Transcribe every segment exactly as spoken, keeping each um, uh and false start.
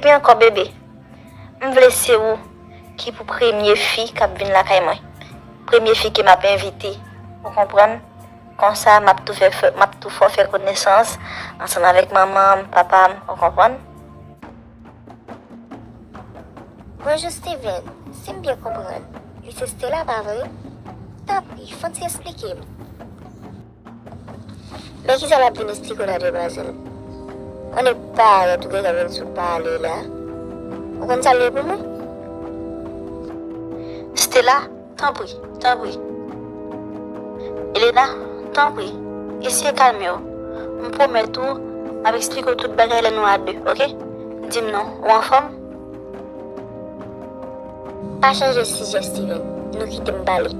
Epi ankò, bebe, m vle se ou ki pou premye fi k ap vin lakay mwen. Premye fi ke m ap envite. Ou konprann? Konsa, m ap tou fè, fè, m ap tou fè w fè konesans ansanm avèk manman m, papa m, ou konprann? Bonjou, Steven. Si m byen konprann, li se Stella, pa vre? Tanpri, fè w ti esplike m. Men kisa l ap vin esplike w la, demwazèl? Konnen parèt ou gentan vin sou pale la. Ou konn sa l ye pou mwen? Stella, tanpri, tanpri. Elena, tanpri, eseye kalme w. M pwomèt ou, m ap esplike w tout bagay lè nou a de, oke? Di m non, ou anfòm? Pa chanje sijè, Steven. Nou kite m pale.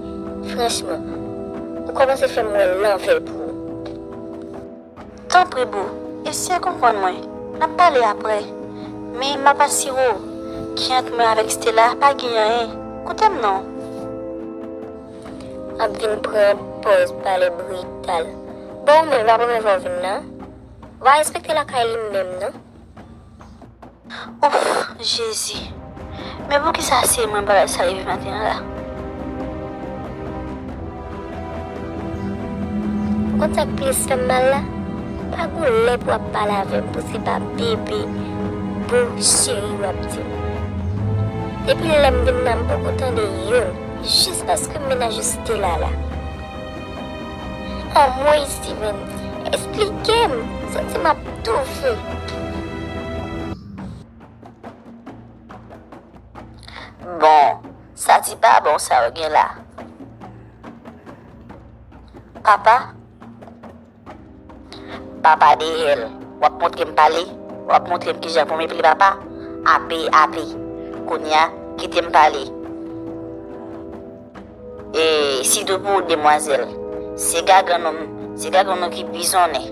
Franchman, ou kòmanse fè m wè lanfè pou ou. Tanpri, boo, eseye konprann mwen. N ap pale aprè. Men m ap asire w, ki ant mwen avèk Stella, pa gen anyen. Koute m non. Ap vin pran pòz pale brital. Bon, men pa premye fwa w vin la. W a respekte lakay li menm, non? Ouf, Jezi. Men poukisa se mwen bagay sa rive maten an la? Ou konn sa k plis fè m mal la? Pa gon lè pou w ap pale avè m pou se pa bebe, boo, cheri w ap di m. Depi lè m vin la, m poko tande youn, jis paske m mennaj ou Stella la. Anmwey, Steven, esplike m, santi m ap toufe. Bon, sa ti pa bon sa w gen la. Papa? Papa dehèl, w ap montre m pale, w ap montre m kijan pou m eple papa. Ape, ape. Kounye a, kite m pale. E sitou pou ou, demwazèl. Se gagann ou, se gagann ou ki bizonnen.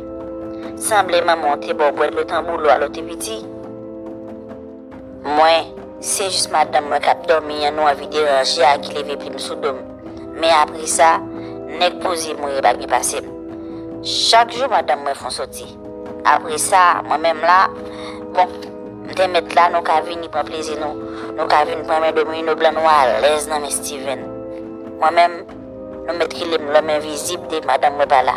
Sanble manman w te ba w bwè dlo tanboulo a lè w te piti. Mwen, se jis madanm mwen k ap dòmi an nou anvi deranje a ki leve plim sou do m. Men apre sa, nèg poze mouri pa gen pase m. Chak jou madanm mwen fè yon soti. Apre sa, mwen menm la, bon, m te mèt la, nou ka vini pran plezi nou, nou ka vin pran men domino blan nou alèz nan men Steven. Mwen menm, nou mèt rele m lòm envizib depi madanm mwen pa la.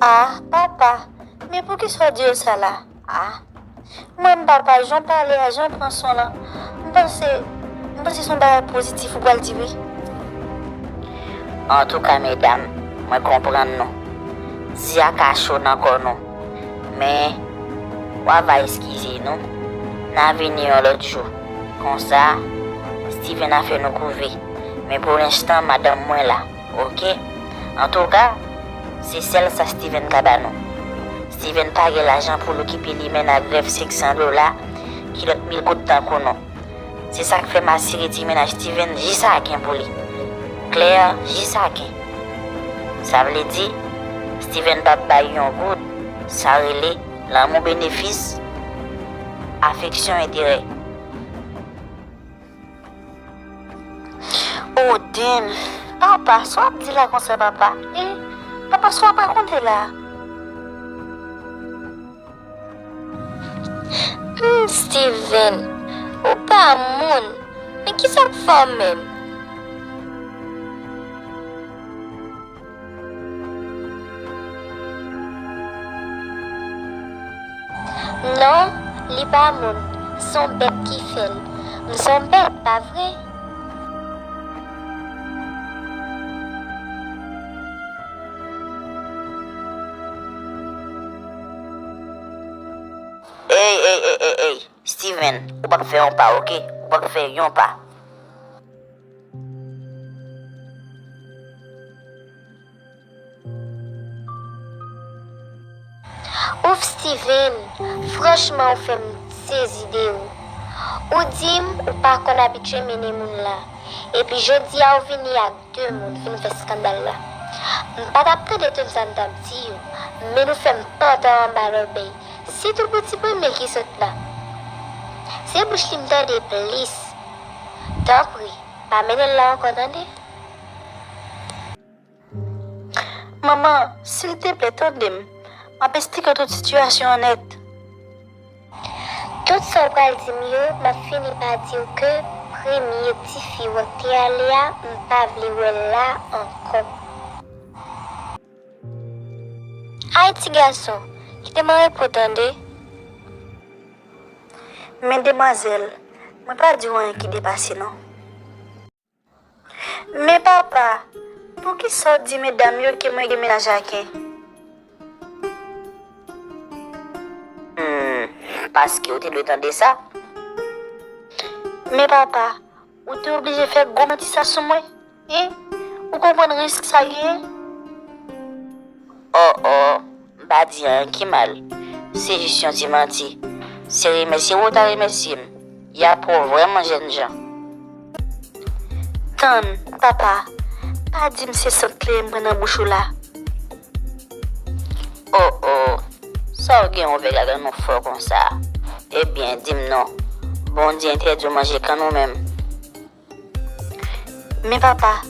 Ah, papa, men poukisa w di yo sa la? Ah, mwen, m pa, pa jan pale a, jan pran son lan. M panse, m panse se yon bagay pozitif ou pral di wi. Antouka, medam, mwen konprann nou. Di a ka cho nan kò nou. Men, w a va eskize nou. N a vini yon lòt jou. Konsa, Steven a fè nou kouve. Men pou lenstan, madanm mwen la. Oke. Antouka, se sèl sa Steven ka ba nou. Steven pa gen lajan pou l okipe li menm ak rèv senk san dola, kilòt mil goud tankou nou. Se sa k fè m asire ti mennaj Steven jis aken pou li. Klè, jis aken. Sa vle di, Steven p ap bay yon goud. Sa rele lanmou benefis, afeksyon enterè. Oh damn! Papa, sa w ap di la konsa, papa? E, papa, sa w ap rakonte la? Hmm, Steven, ou pa moun. Men kisa k fè w menm? Non, li pa moun. Se yon bèt ki fè l. M se yon bèt, pa vre? Ey, ey, ey, ey, ey, Steven, ou p ap fè yon pa, oke? Ou p ap fè yon pa. Ouf, Steven, franchman, ou fè m sezi de ou. Ou di m ou pa konn abitye mennen moun la, epi jodi a ou vini ak de moun vin fè eskandal la. M pa t ap tande tout sa n t ap di yo, men nou fè m pantan anba lòbèy, sitou pou ti premye ki sot la. Se bouch li m tande plis. Tanpri, pa mennen l la ankò, tande? Manman, silteplè, tande m. M ap esplike w tout sitiyasyon an nèt. Tout sa w pral di m yo, m ap fini pa di w ke premye tifi w te ale a, m pa vle wè l la ankò. Ay, ti gason, kite m repo tande. Men demwazèl, mwen pa di w anyen ki depase non. Men papa, poukisa w di medam yo ke mwen gen mennaj a Ken? Hmm, paske w te dwe tande sa. Men papa, ou te oblije fè gwo manti sa sou mwen? Hein? Ou konprann risk sa genyen? Oh, oh, m pa di anyen ki mal. Se jis yon ti manti. Se remèsye w ta remèsye m. Y a pran w vrèman jènjan. Tann, papa, pa di m se sant kleren m pran nan bouch ou la. Oh, oh, sa w gen yon vèg a grann ou fò konsa? Ebyen, di m non. Bondye entèdi w manje kann ou menm? Men papa,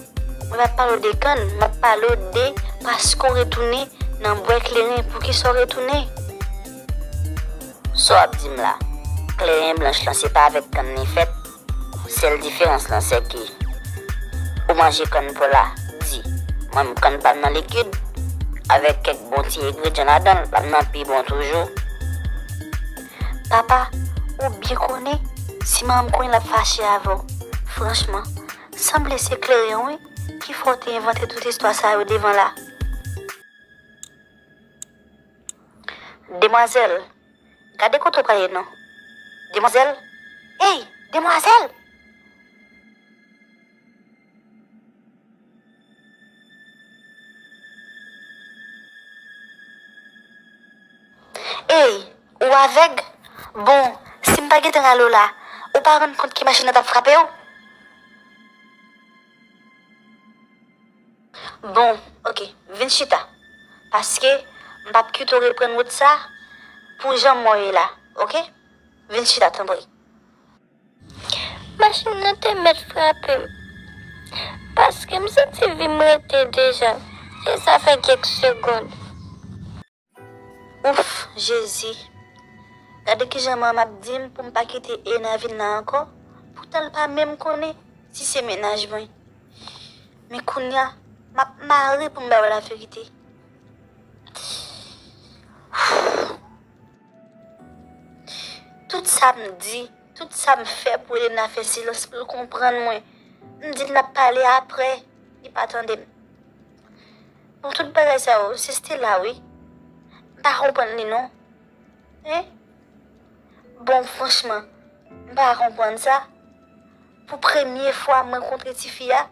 mwen p ap pale w de kann, m ap pale w de paske w retounen nan bwè kleren. Poukisa w retounen? Sa w ap di m la? Kleren blanch lan se pa avèk kann li fèt. Sèl diferans lan se ke ou manje kann pa w la di, mwen menm kann pa m nan likid, avèk kèk bon ti engredyan ladan l, l ap nan pi bon toujou. Papa, ou byen konnen, si manman m konnen l ap fache avè w. Franchman, sanble se kleren wi ki fè w te envante tout istwa sa yo devan la. Demwazèl, gade kote w prale non. Demwazèl, ey, demwazèl! Ey, ou avèg? Bon, si m pa gentan rale w la, ou pa rann kont ke machin nan t ap frape w? Bon, oke, vin chita. Paske m p ap kite w reprann wout sa pou janm w ye la, oke? Vin chita, tanpri. Machin nan te mèt frape m, paske m santi vi m rete deja, e sa fè kèk segonn. Ouf, Jezi! Gade kijan manman m ap di m pou m pa kite Ena vin la ankò, poutan l pa menm konnen si se mennaj mwen. Men kounye a, m ap mare pou m ba yo laverite. Tout sa m di, tout sa m fè pou Elena fè silans pou l konprann mwen. M di l n ap pale apre, li pa tande m. Bon, tout bagay sa yo, se Stella wi. M pa konprann li non. Hein? Bon, franchman, m pa konprann sa. Pou premye fwa m rankontre tifi a,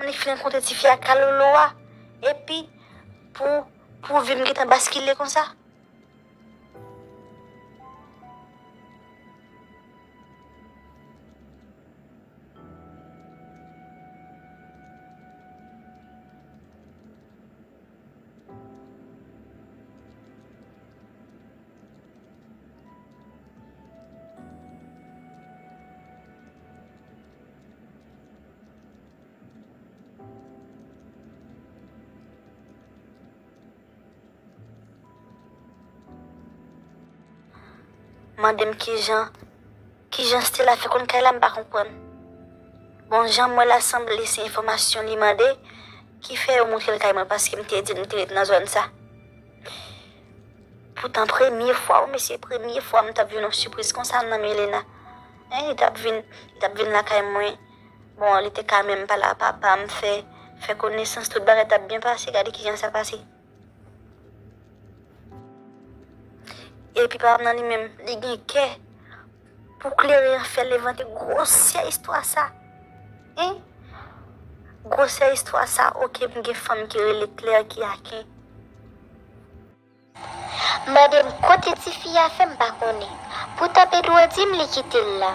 m fin rankontre tifi a kalolo a. Epi, pou, pou vi m gentan baskile konsa. Mande m kijan, kijan Stella fè konn kay la, m pa konprann. Bon, jan m wè l la, sanble se enfòmasyon li mande ki fè yo montre l kay mwen, paske m te di l m te ret nan zòn sa. Poutan, premye fwa, wi, mesye, premye fwa m t ap jwenn yon sipriz konsa nan men Elena. Hein, li t ap vin, li t ap vin lakay mwen. Bon, li te ka menm pale a papa m, fè, fè konesans, tout bagay t ap byen pase, gade kijan sa pase. Epi papa m nan li menm, li gen kè pou kleren an fè l envante gwosyè istwa sa. Hein? Gwosyè istwa sa, oke, m gen fanm ki rele Claire ki aken. Mande m kote tifi a fè m pa konnen. Poutan Pedro di m li kite l la.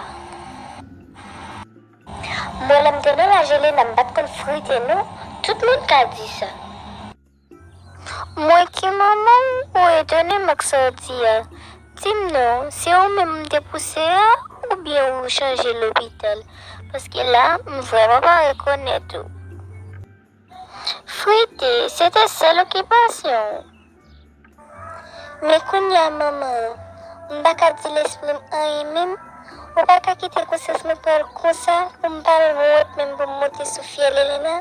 Mwen lè m te nan laj Elena m pa t konn frite non. Tout moun ka di sa. Mwen ki manman w, ou etone m ak sa w di a. Di m non, se ou menm m te pouse a, oubyen ou chanje lopital? Paske la, m vrèman pa rekonèt ou. Frite, se te sèl okipasyon w. Men kounye a, manman, M pa ka di lespri m anyen menm. Ou pa ka kite konsyans mwen pran l konsa pou m pa al wont menm pou m monte sou fyèl Elena.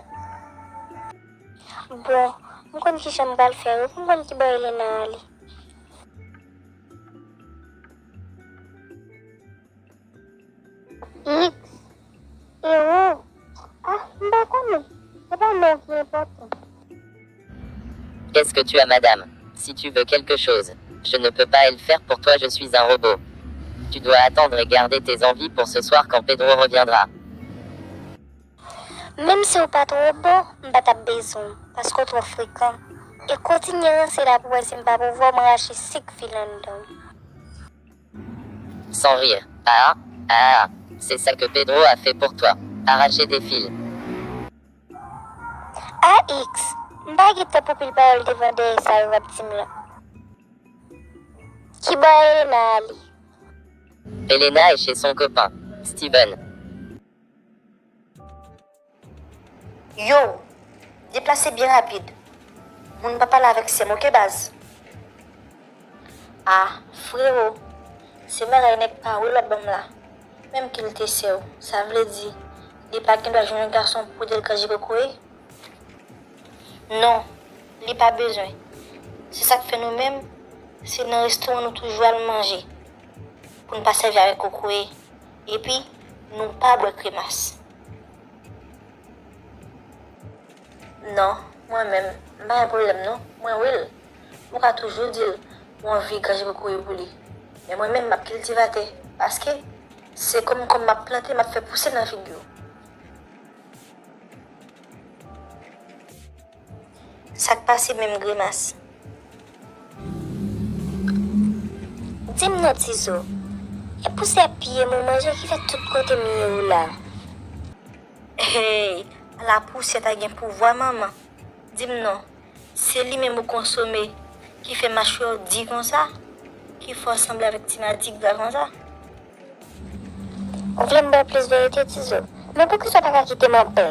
Bon, m konn kijan m pral fè wi pou m konn kibò Elena ale. X, e ou? Ah, m pa konnen. Se pa non ki enpòtan. Qu'est-ce que tu as, madame ? Si tu veux quelque chose, je ne peux pas le faire pour toi, je suis un robot. Tu dois attendre et garder tes envies pour ce soir quand Pedro reviendra. Menm si w pa t wobo, m pa t ap bezwen w, paske w twò frekan. E kontinye ranse la pou w wè si m pa pou voye m rache senk fil anndan w. Sans rire. Ah, ah, c'est ça que Pedro a fait pour toi. Arracher des fils. Ah X, m pa gen tan pou pil pawòl devan dèyè sa yo w ap di m lan. Kibò Elena ale? Elena est chez son copain, Steven. Yo, deplase byen rapid. Moun pa pale avèk sè m, oke baz? Ah, frewo, se bagay nèg pa wi l ap ban m la. Menm ke l te sè w, sa vle di li pa gen dwa jwenn yon gason pou pote l kanje kokoye? Non, li pa bezwen. Se sa k fè nou menm, se nan restoran nou toujou al manje pou n pa sèvi avèk kokoye. Epi, nou pa bwè kremas. Non, mwen menm, m pa gen pwoblèm non, mwen wi l. Ou ka toujou di l ou anvi kanje kokoye pou li. Men mwen menm, m ap kiltivatè, paske se kòm kòm m ap plante, m ap fè pouse nan figi w. Sa k pase menm, Grimas? Di m non, Tizo. E pousè piye m ou manje ki fè tout kote m ye ou la? Hey, ala pousè ta gen pouvwa, manman. Di m non, se li menm ou konsome ki fè machwè w di konsa? Ki fè w sanble avèk ti madigra konsa? Ou vle m ba w plis verite, Tizo? Men poukisa w pa ka kite m anpè?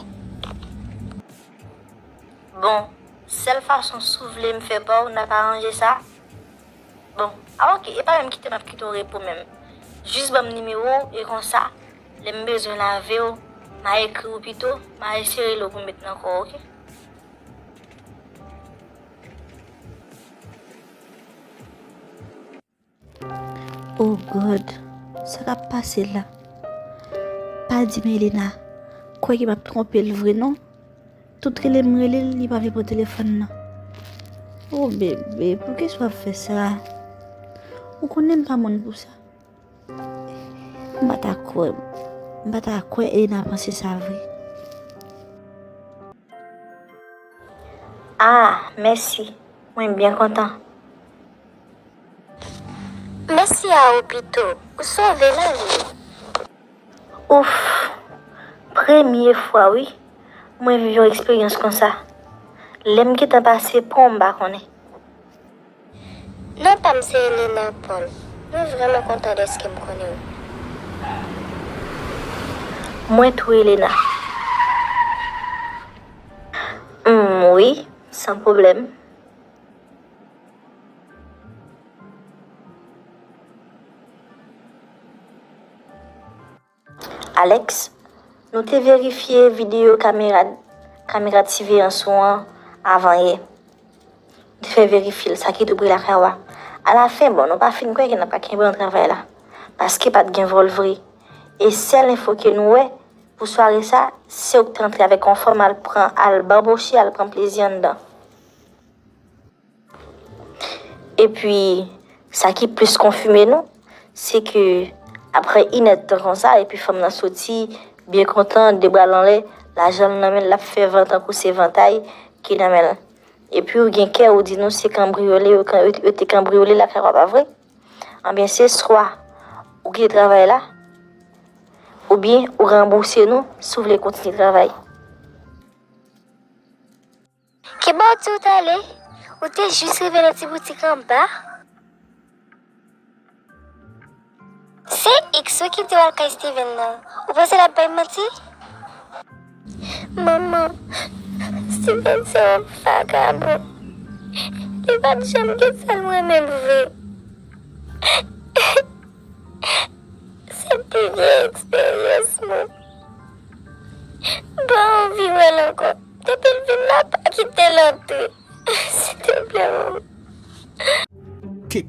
Bon, sèl fason si w vle m fè pa w, n ap aranje sa. Bon, a oke, e pa menm kite m ap kite w repo menm. Jis ban m nimewo w, e konsa, lè m bezwen lave w, m a ekri w pito, m a eseye rele w pou m met nan kò w, oke? Oh God, sa k ap pase la? Pa di m Elena kwè ke m ap twonpe l vre non. Tout rele m rele l, li pa vle pran telefòn nan. Oh bebe, poukisa w ap fè sa? Ou konnen m pa moun pou sa. M pa ta kwè, m pa ta kwè Elena panse sa vre. Ah, mèsi. Mwen byen kontan. Mèsi a ou pito, ou sove lavi m. Ouf! Premye fwa wi mwen viv yon eksperyans konsa. Lè m gentan pase pon m pa konnen. Non pa m se Elena Paul. Mwen vrèman kontan dèske m konnen w. Mwen tou Elena. Hum, wi, san pwoblèm. Alex, nou te verifye videyo kamera kamera ti veyans ou an avan yè. Nou te fè verifye l, sa ki tou pre lakay ou a. Alafen, bon, nou pa fin kwè ke n ap ka kenbe nan travay la, paske pa t gen vòl vre. E sèl enfo ke nou wè pou sware sa, se ou k te antre avèk yon fanm al pran, al banboche, al pran plezi anndan. Epi, sa ki plis konfime nou, se ke apre inèdtan konsa, epi fanm nan soti, byen kontan, de bra l anlè, lajan l nan men l, l ap fè van tankou se vantay ki nan men l. Epi ou gen kè ou di nou se kanbriyole, yo, yo te kanbriyole lakay w a, pa vre? Anbyen, se swa ou kite travay la, oubyen ou ranbouse nou si w vle kontinye travay. Ki bò w di w t ale? Ou te jis rive nan ti boutik anba? Se X wi ki di w al kay Steven nan. Ou panse l ap bay manti? Manman, Steven se yon vagabon. Li pa t janm gen sa l renmen vre. Pi vye eksperyans mwen. M pa anvi wè l ankò. Depi l vin la, pa kite l antre. Silteplè, manman. Ki,